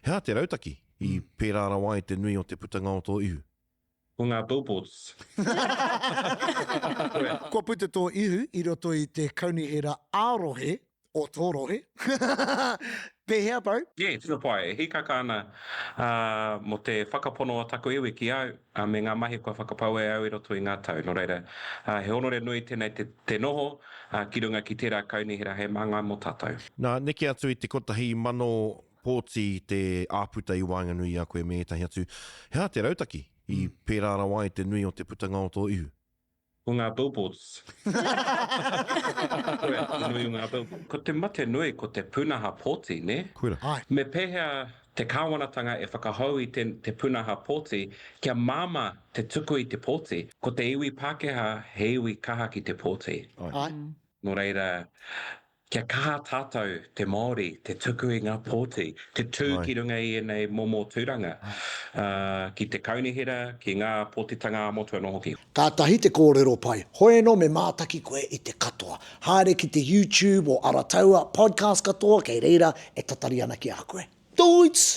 He aha te rautaki i pērā rawa ai te nui o te putanga o tō ihu? Ko ngā billboards. Kua puta tō ihu i roto i te kaunihera ā-rohe o tō rohe. Pēhea, bro? Yeah, tino pai. E hīkaka ana mō te whakapono o taku iwi ki au me ngā mahi kua whakapau e au i roto i ngā tau. Nō reira, he honore nui tēnei te noho ki runga ki tērā kaunihera hei māngai mō tātou. Nā, neke atu i te 1,000 pōti te āputa i waenganui i a koe me ētahi atu. He aha te rautaki i pērā rawa ai te nui o te putanga o tō ihu? Ko ngā billboards. Koe, te nui o ngā billboards. Ko te mate nui ko te pūnaha pōti, nē? Koira. Āe. Me pēhea te kāwanatanga e whakahou i te te pūnaha pōti kia māmā te tuku i te pōti? Ko te iwi Pākehā he iwi kaha ki te pōti. Āe. Nō reira, kia kaha tātou, te Māori, te tuku i ngā pōti, te tū ki runga i ēnei momo tūranga, ki te kaunihera, ki ngā pōtitanga ā-motu anō hoki. Kātahi te kōrero pai. Hoi anō me mātaki koe i te katoa. Haere ki te YouTube o Arataua, podcast katoa kei reira e tatari ana ki a koe. Tūits!